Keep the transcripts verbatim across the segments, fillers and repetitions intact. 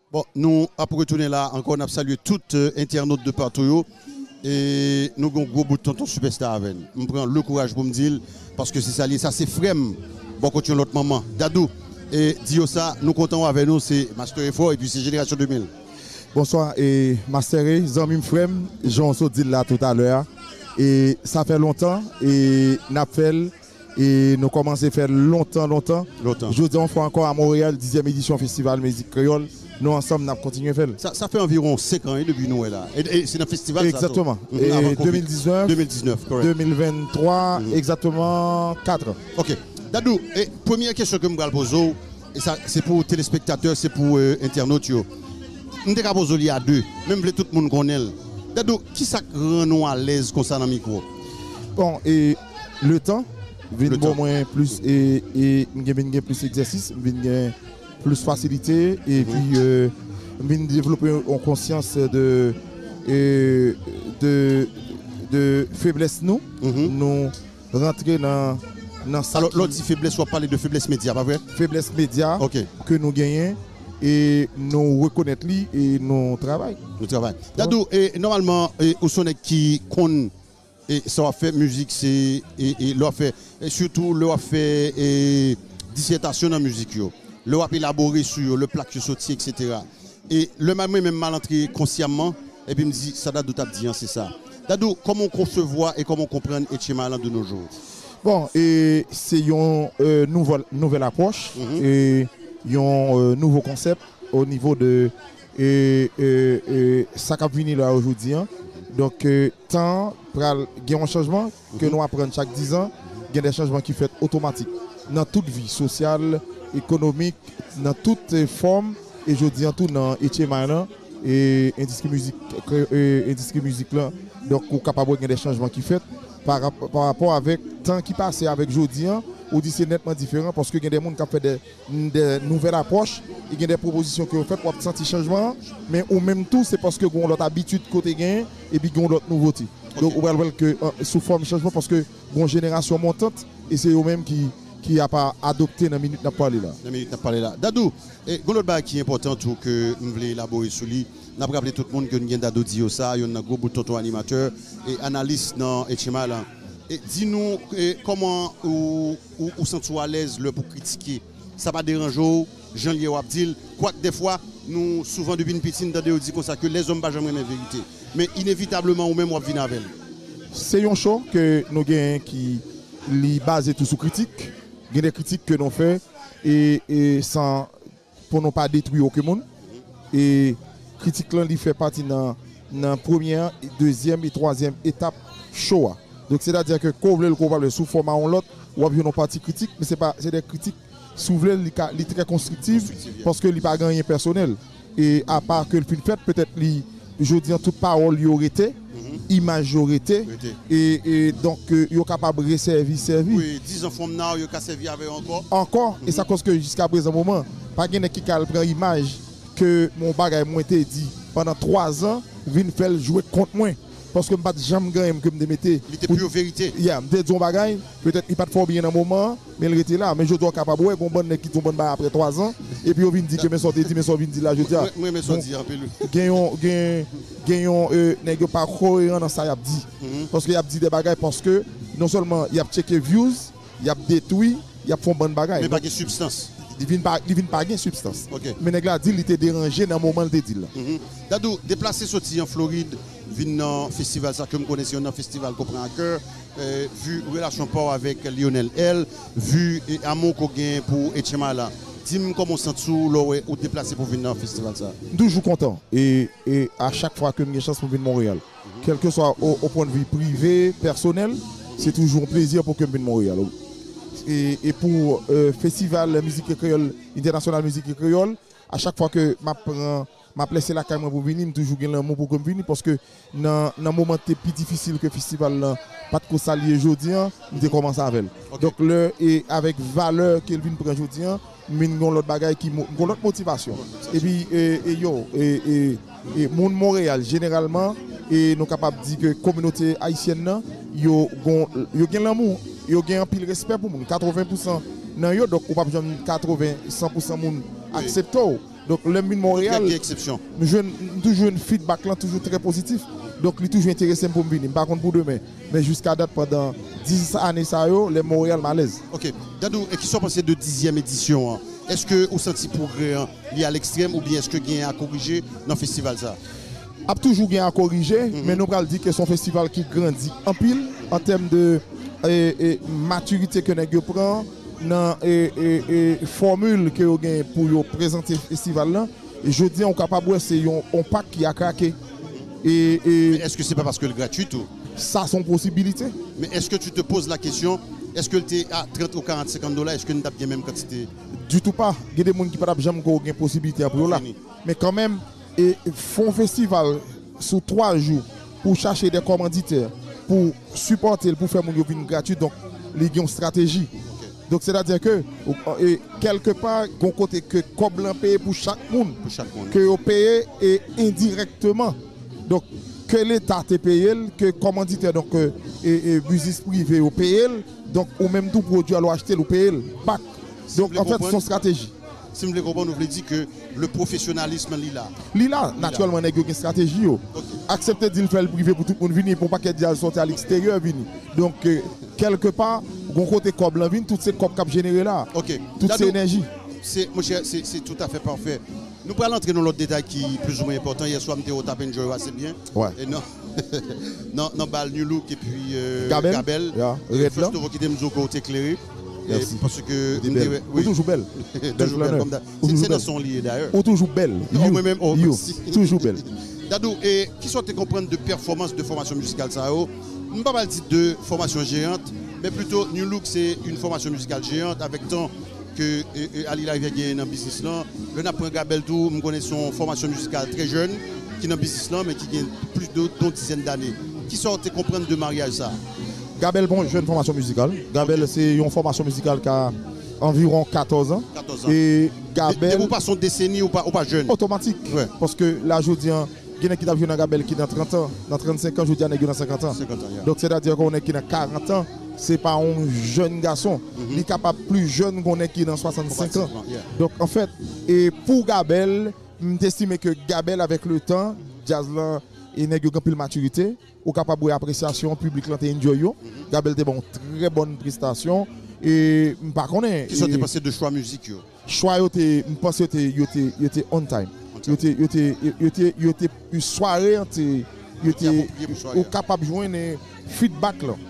Bon, nou ap retounen la ankò, n ap salye tout, euh, entènot de patou yo. E nou gen yon gwo bout tonton sipèsta avè n. M pran le kouraj pou m di l, paske se sa l ye, sa se frè m, bò kot yon lòt manman. Dadou, e di yo sa, nou kontan w avè nou, se Master Effort, epi se Jenerasyon de mil. Bonswa, e Master E, zanmi m, frè m, jan w sot di l la toutalè a. E sa fè lontan, e n ap fè l, e nou kòmanse fè l lontan, lontan. Lontan. Jodi a, yon fwa ankò, a Monreyal, dizyèm edisyon Festival Mizik Kreyòl. Nou ansanm, n ap kontinye fè l. Sa, sa fè anviwon senk an, wi, depi nou wè la. E, e se nan festival sa tou. Egzakteman. Mhm, e avan kovid. De mil diznèf, de mil diznèf, kòrèk. De mil venntwa, mhm, egzakteman kat an. Ok. Dadou, e premyè kesyon ke m pral poze w, e sa, se pou telespektatè, se pou, e, entènot yo. M te ka poze w li a de, men m vle tout moun konnen l. Dadou, ki sa k rann ou alèz konsa nan mikwo? Bon, e le tan vin ban mwen plis, e, e m gen, vin gen plis egzèsis, m vin gen plis fasilite, epi, e, m vin devlope yon konsyans de, e, de, de feblès nou. Nou rantre nan, nan sa. Alò, lè w di feblès, w ap pale de feblès medya, pa vre? Feblès medya ke nou genyen, e nou rekonèt li, e nou travay. Nou travay. Dadou, e nòmalman, e, ou se yon nèg ki konn, e sa w ap fè, mizik, se, e, e lè w ap fè, e sitou lè w ap fè, e disètasyon nan mizik yo, lè w ap elabore sou yo, lè plak yo soti, etsetera. E lè m, mwen menm, m al antre konsyamman, epi m di, sa Dadou t ap di an, se sa. Dadou, kòman w konsevwa e kòman w konprann Etche Milan de nos jours? Bon, e se yon, e, nouvèl, nouvèl apwòch, e yon, e, nouvo konsèp o nivo de, e, e, e sa k ap vini la yo jodi a. Donk, e, tan an pral gen yon chanjman ke nou aprann chak diz an, gen de chanjman ki fèt otomatik nan tout vi sosyal, ekonomik, nan tout, e, fòm, e jodi an tou nan Etche Milan, e endistri mizik, kre-, e endistri mizik lan. Donk, ou kapab wè gen de chanjman ki fèt pa rap-, pa rapò avèk tan ki pase avèk jodi an, ou di se nètman diferan paske gen de moun k ap fè de, de nouvèl apwòch, e gen de pwopozisyon ke yo fèt, w ap santi chanjman an, men ou menm tou, se paske gen yon lòt abitid ke w te genyen, epi gen yon lòt nouvote. Donk, ou pral wè l ke, e, sou fòm chanjman, paske gen yon jenerasyon montant, e se yo menm ki, ki ap a-, adopte nan minit n ap pale la. Nan minit n ap pale la. Dadou, e, gen lòt bagay ki enpòtan tou ke m vle elabore sou li. N ap raple tout moun ke n gen Dadou Diyosa, youn nan gwo bout tonton animatè e analis nan H M I lan. E di nou, e, kòman ou, ou, ou santi w alèz lè pou kritike? Sa pa deranje w, jan l ye w ap di l. Kwak dèfwa, nou souvan depi n piti, n tande yo di konsa ke lèzòm pa janm renmen verite. Men inevitableman, ou menm w ap vin avè l. Se yon cho ke nou genyen ki li baze tou sou kritik. Gen de kritik ke nou fè e, e san, pou nou pa detwi okenn moun. E kritik lan, li fè pati nan, nan premyè, dezyèm e twazyèm etap cho a. Donk, sètadi ke ke w vle l, ke w pa vle l, sou fòm a yon lòt, w ap jwenn yon pati kritik, men se pa, se de kritik, si w vle, li ka, li trè konstriktif, paske li pa gen anyen pèsonèl. E apa ke l fin fèt, petèt li, jodi an, tout pawòl yo rete, imaj yo rete, e, e donk, e, yo kapab resèvi, sèvi. Wi, dizan from now, yo ka sèvi avè yo ankò. Ankò, e sa koz ke jiskaprezan moman, pa gen nèg ki ka al pran imaj ke yon bagay mwen te di pandan twazan, vin fè l jwe kont mwen. Paske m pa t janm gen anyen ke m te mete. Li te pou yo verite. Yeah, m te di yon bagay, petèt li pa t fè w byen nan moman an, men l rete la. Men jodi a w kapab wè, gen yon bann nèg ki di yon bann bagay apre twazan, epi yo vin di ke men sa w te di, men sa w vin di la jodi a. Mwen, mwen renmen sa w di anpil, wi. Gen yon, gen, gen yon, e, nèg yo pa koeran nan sa y ap di. Paske y ap di de bagay, paske non sèlman y ap tcheke views, y ap detwi, y ap fè yon bann bagay. Men pa gen sibstans. Li vin pa, li vin pa gen sibstans. Ok. Men nèg la di li te deranje nan moman l te di l la. Dadou, deplase soti an Florid, vin nan festival sa ke m konnen se youn nan festival ke w pran a kè, e, vi relasyon pa w avèk Lionel L, vi, e, amou ke w gen pou H M I lan. Di m kòman w santi w lè w wè ou deplase pou vin nan festival sa. M toujou kontan. E, e a chak fwa ke m gen chans pou m vin Monreyal, kèlkeswa o, o pwennvi prive, pèsonèl, se toujou yon plezi pou ke m vin Monreyal. E, e pou, e, festival mizik kreyòl, entènasyonal mizik kreyòl, a chak fwa ke m ap pran, m ap lèse lakay mwen pou vini, m toujou gen lanmou pou ke m vini, paske nan, nan moman te pi difisil ke festival lan pa t ko sa l ye jodi an, m te kòmanse avè l. Ok. Donk, lè, e avèk valè ke l vin pran jodi an, m vin gen yon lòt bagay ki mo-, gen yon lòt motivasyon. Epi, e, e yo, e, e, e moun Monreyal, jeneralman, e nou kapab di ke kominote ayisyèn nan, yo gon, yo gen lanmou, yo gen anpil respè pou moun. Katreven pousan nan yo, donk ou p ap janm katreven, san pousan moun aksepte w. Donk, lè m vin Monreyal, Gen eksepsyon. m jwenn, m toujou jwenn feedback lan toujou trè pozitif. Donk, li toujou enterese m pou m vini. M pa konn pou demen. Men jiska dat, pandan dis ane sa yo, lè m Monreyal, m alèz. Ok. Dadou, e kisa w panse de dizyèm edisyon an? Èske ou santi pwogrè an li a lekstrèm oubyen èske gen a korije nan festival sa? Ap toujou gen a korije, men nou pral di ke se yon festival ki grandi anpil an tèm de e, e, matirite ke nèg yo pran nan e, e, e, fòmil ke yo gen pou yo prezante festival lan. E jodi an, ou kapab wè se yon, yon pak ki a krake. E, e, Èske se pa paske l gratwi tou? Sa se yon posibilite. Men èske tu te poses la kesyon, èske l te a trant ou karant, senkant dola, èske n t ap gen menm kantite? Ditou pa. Gen de moun ki pa t ap janm ko gen posibilite an pou yo la. Vini. Men kanmenm, e fè yon festival sou twa jou pou chache de kòmanditè pou sipòte l, pou fè moun yo vin gratwi, donk li gen yon estrateji. Donk, sètadi ke, e, kèlkepa, gon kote ke kòb lan peye pou chak moun. Pou chak moun. Ke yo peye e endirèkteman. Donk, ke Leta te peye l, ke kòmanditè, donk, e, e biznis prive yo peye l, donk, ou menm tou pwodui a lè w achte l, ou peye l back. Donk, anfèt, se yon estrateji. Si m vle konprann, ou vle di ke le profesyonalism li la. Li la, natirèlman, nèg yo gen estrateji yo. Aksepte di l fè l prive pou tout moun vini, pou yon pakèt djaz sòti a leksteryè vini. Donk, e, kèlkepa, gon kote kòb lan vin, tout se kòb k ap jenere la. Ok. Tout se enèji. Se, monchè, se, se tout à fait parfait. Nou pral antre nan lòt detay ki plizoumwen enpòtan. Yè swa, m te wè w t ap enjoy w ase byen. Wè. E nan, nan, nan bal New Look epi euh, Gabel. Gabel. Ya, E Red first lan. Of all, kite m di w ke w te klere. E Mèsi. Paske Ou te m te bèl. wè. Ou toujou bèl. Toujou bèl, Flanneur. kòm da. Ou Se toujou se nan bèl. son li ye dayè. Ou toujou bèl. Oh, You, mwen menm, oh, you. Mèsi. Toujou bèl. Dadou, e kisa w te konprann de pèfòmans de fòmasyon mizikal sa yo? M pa pral di de fòmasyon jeyant, men plito New Look se yon fòmasyon mizikal jeyant avèk tan ke e, e, Ali Larivière genyen nan biznis lan. Lè n ap pran Gabel tou, m konnen se yon fòmasyon mizikal trè jèn ki nan biznis lan, men ki gen plis de yon dizèn dane. Kisa w te konprann de maryaj sa? Gabel pa yon jèn fòmasyon mizikal. Gabel se yon fòmasyon mizikal ki a anviwon katòz an. Katòz an. E De- Gabel Depi w pase yon deseni, ou pa, ou pa jèn. Otomatik. Wè. Paske la, jodi an, gen nèg ki t ap jwe nan Gabel ki nan trant an, nan trannsenk an, jodi a nèg yo nan senkant an. Senkant an, ya. Donk, sètadi ke yon nèg ki nan karant an, se pa yon jèn gason. Li kapab pli jèn ke yon nèg ki nan swasannsenk an. Pratiquement, yeah. Donk, anfèt, e pou Gabel, m te estime ke Gabel, avèk le tan, djaz lan, e nèg yo gen anpil matirite, ou kapab wè apresyasyon piblik lan te enjoy yo. Gabel te ban yon trè bòn prestasyon. E m pa konnen. Kisa w te e panse de chwa mizik yo? Chwa yo te, m panse yo te, yo te, yo te on time. On time. Yo te, yo te, yo te, yo te, sware an te, yo Yo te te, apwopriye pou sware ou a. Kapab jwenn e, feedback lan,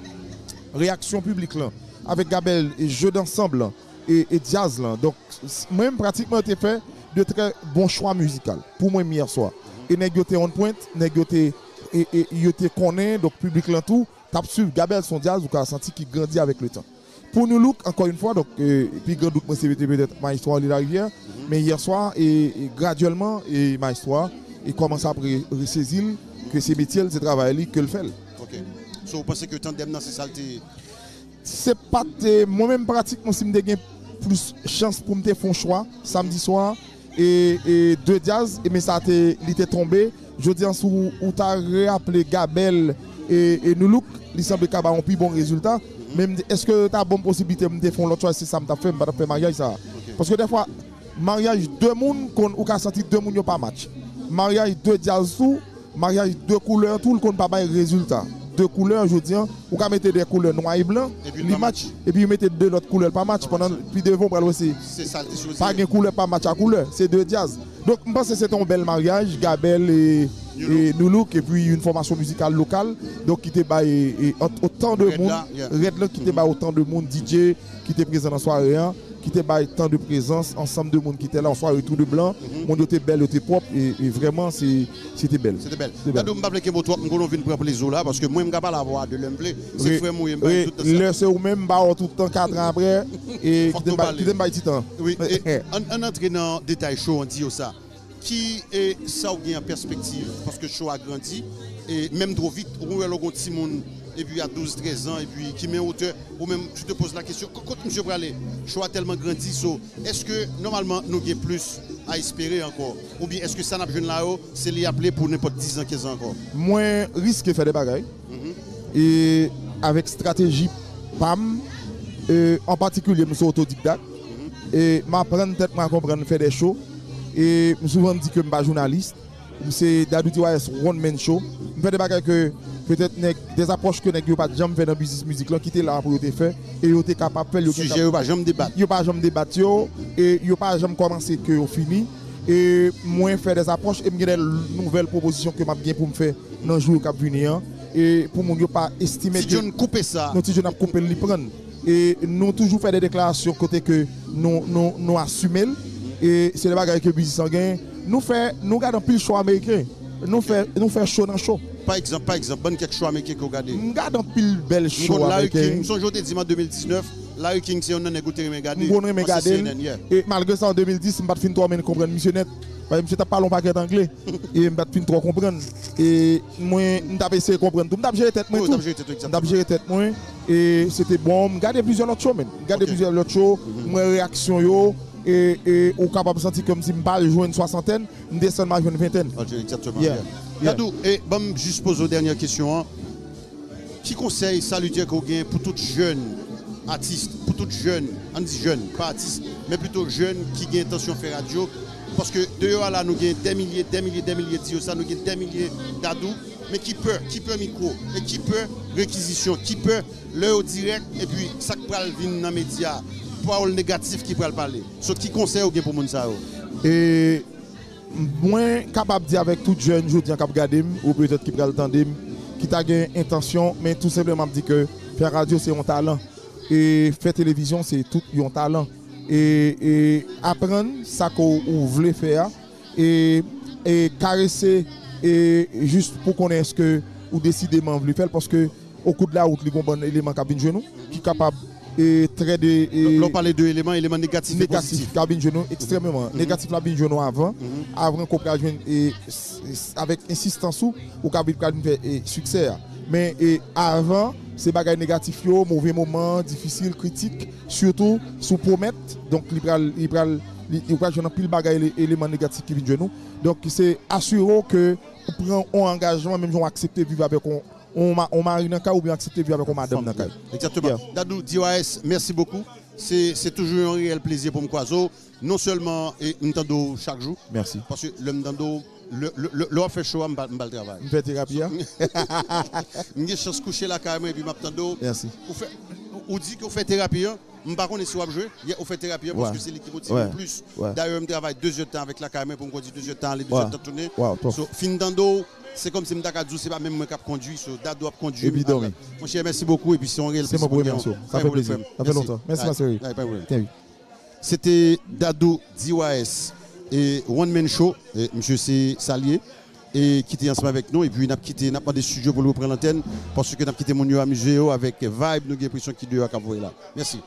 reyaksyon piblik lan, avèk Gabel, e jeu d'ensemble lan, e, e djaz lan. Donk, s- mwen menm pratikman te fè de trè bon chwa mizikal pou mwen menm yè swa. E nèg yo te on point, nèg yo te, e, e, yo te konnen, donk piblik lan tou t ap swiv. Gabel se yon djaz ou ka santi ki grandi avèk le tan. Pou New Look, ankò yon fwa, donk, e, pi gran dout mwen se te petèt Maestro Ali Larivière, men yè swa, e, e gradyèlman, e Maestro, e kòmanse ap re- resezi l, ke se metye l, se travay li, ke l fè l. Ok. So, ou panse ke tandèm nan se sa l te... Se pa t, e, mwen menm pratikman si m te gen plis chans pou m te fè yon chwa, samdi swa, e, e de djaz, e men sa te, li te tonbe. Jodi an, si w, ou ta reaple Gabel e, e New Look, li sanble ka ba yon pi bon rezilta. Men m di, èske yo ta ban m posiblite m te fè yon lòt chwa, se sa m t ap fè, m pa t ap fè maryaj sa. Paske dèfwa, maryaj de moun, konn, ou ka santi de moun yo pa match. Maryaj de djaz tou, maryaj de koulè tou, l konn pa bay rezilta. De koulè, jodi an, ou ka mete de koulè nwa e blan, Epi l li pa match, epi ou mete de lòt koulè, l pa match, pandan pi devan, ou pral wè se Se sa l te sou pa gen koulè pa match a koulè, se de djaz. Donk, m panse se te yon bèl maryaj, Gabel e, e New Look, epi yon fòmasyon mizikal lokal, donk ki te bay e, e, ant- otan de Red moun, la, yeah. Red lan ki te bay otan de moun, D J, ki te prezan nan sware an, ki te bay tan de prezans, ansanm de moun ki te la, yon sware tou de blan, moun yo te bèl, yo te pwòp, e, e vrèman, se, se te bèl. Se te bèl. Se bèl. Dadou, m pa vle kenbe w twòp, m konnen w vin pran plezi w la, paske mwen, m ka pale avè w a de lè m vle. Se frè m ou ye, m bay tout tan sa. Lè se ou menm, m ba w tout tan, kat an apre, e Fòk kite m nou bay, pale. Kite m bay ti tan. Wi, e, ann, ann antre nan detay show an, di yo sa. Ki e sa w gen an pèspektiv? Paske show a grandi, e menm twò vit, ou wè lè w gon timoun, epi a douz, trèz an, epi ki men wotè, ou menm, tu te poses la question, ko- kot misye prale? Show a tèlman grandi, so, èske nòmalman nou gen plis a espere ankò? Oubyen èske sa n ap jwenn la yo, se li ap li pou nenpòt diz an, kenz an ankò? Mwen riske fè de bagay. E avèk estrateji pa m, e, an patikilye, m se otodidakt. E m aprann tèt mwen a konprann fè de show. E m souvan di ke m pa jounalis. M se Dadou D Y S One Man Show. M fè de bagay ke petèt nèg, de apwòch ke nèg yo pa t janm fè nan biznis mizik lan, ki te la pou yo te fè, e yo te kapab fè l, yo te Sijè yo pa janm debat. Yo pa janm debat yo, e yo pa janm kòmanse ke yo fini. E mwen fè de apwòch, e m gen de nouvèl pwopozisyon ke m ap gen pou m fè nan jou yo k ap vini an. E pou moun yo pa estime Ti ke John koupe sa. Non, Ti John ap koupe l, li pran l. E nou toujou fè de deklarasyon kote ke nou, nou, nou asime l. E se de bagay ke biznis lan genyen. Nou fè, nou gade anpil show ameriken. Nou fè, nou fè show nan show. Pa egzanp, pa egzanp, ban n kèk show ameriken ke w gade. M gade anpil bèl show ameriken. M konn Larry King, m sonje w te di m an de mil diznèf, Larry King se youn nan nèg ou te renmen gade. M konn renmen gade l. E malgre sa, an de mil dis, m pa t fin twò men konprann misye nèt. Paske misye t ap pale yon pakèt angle. E m pa t fin twò konprann. E mwen, m t ap eseye konprann tou. M t ap jere tèt mwen tou. M t ap jere tèt mwen. E se te bon. M gade plizyè lòt show, menm. M gade plizyè lòt show. M wè reyaksyon yo. E, e ou kapab santi kòmsi m pa al jwenn swasantèn, m desann, m al jwenn ventèn. Al jwenn, egzakteman. Yeah. Yeah. Dadou, e ban m jis poze w dènyè kesyon an. Ki konsèy salityè ke w gen pou tout jèn atis, pou tout jèn, ann di jèn, pa atis, men plito jèn ki gen entansyon fè radyo? Paske deyò a la, nou gen dè milye, dè milye, dè milye, di yo sa, nou gen dè milye Dadou, men ki pè, ki pè mikwo, e ki pè rekizisyon, ki pè lè yo dirèk, epi sa k pral vin nan medya, pawòl negatif ki pral pale. So, ki konsèy ou gen pou moun sa yo? E Mwen kapab di avèk tout jèn jodi an k ap gade m, ou petèt ki pral tande m, ki ta gen entansyon, men tou senpleman ap di ke fè radyo se yon talan. E fè televizyon se tout yon talan. E, e aprann sa ke w, ou vle fè a, e, e karese, e jis pou konnen èske ou desideman vle fè l, paske okou de la wout, li gon bann eleman k ap vin jwenn ou, ki kapab, e, trè de, e, Lè w pale de eleman, eleman negatif e negatif pozitif. K ap vin jwenn ou ekstrèmeman. Negatif la vin jwenn ou avan. Avan ke w pral jwenn, e, s- s- avèk ensistans ou, ou ka vin pral vin fè, e, siksè a. Men, e, avan, se bagay negatif yo, move moman, difisil, kritik, sitou si w pwomèt. Donk, li pral, li pral, li, ou pral jwenn anpil bagay, ele- eleman negatif ki vin jwenn ou. Donk, se asire w ke ou pran yon angajman, menm jan w aksepte viv avèk yon, yon ma- yon mari nan kay oubyen aksepte viv avèk yon madanm nan kay. Egzakteman. Yeah. Dadou D Y S, mèsi bokou. Se, se toujou yon reyèl plezi pou m kwaze w. Non sèlman, e, m tande w chak jou. Mèsi. Paske lè m tande w, lè, lè, lè, lè w ap fè show a, m pa, m pa al travay. M fè terapi a. M gen chans kouche lakay mwen epi m ap tande w. Mèsi. Ou fè, ou, ou di ke w fè terapi an, m pa konnen si w ap jwe, ou fè terapi an, paske se li ki motive m plis. Dayè, m travay de zè tan avèk lakay mwen pou m kondui de zè tan ale, de zè tan tounen. So, fin tande w, se kòmsi m ta ka di w se pa menm mwen k ap kondui, so Dadou ap kondui m. Monchè, mèsi bokou, epi se yon reyèl plezi pou mwen. Se mwen pou remèsye w. Sa fè plezi. Sa fè lontan. Mèsi, ma chérie. Ay, pa de pwoblèm. Thank you. Se te Dadou D Y S e One Man Show. E misye se sa l ye. E ki te ansanm avèk nou. Epi n ap kite, n ap mande estidyo pou l reprann lantèn. Paske n ap kite moun yo amize yo avèk vibe nou gen enpresyon ki deyò k ap voye la. Mèsi.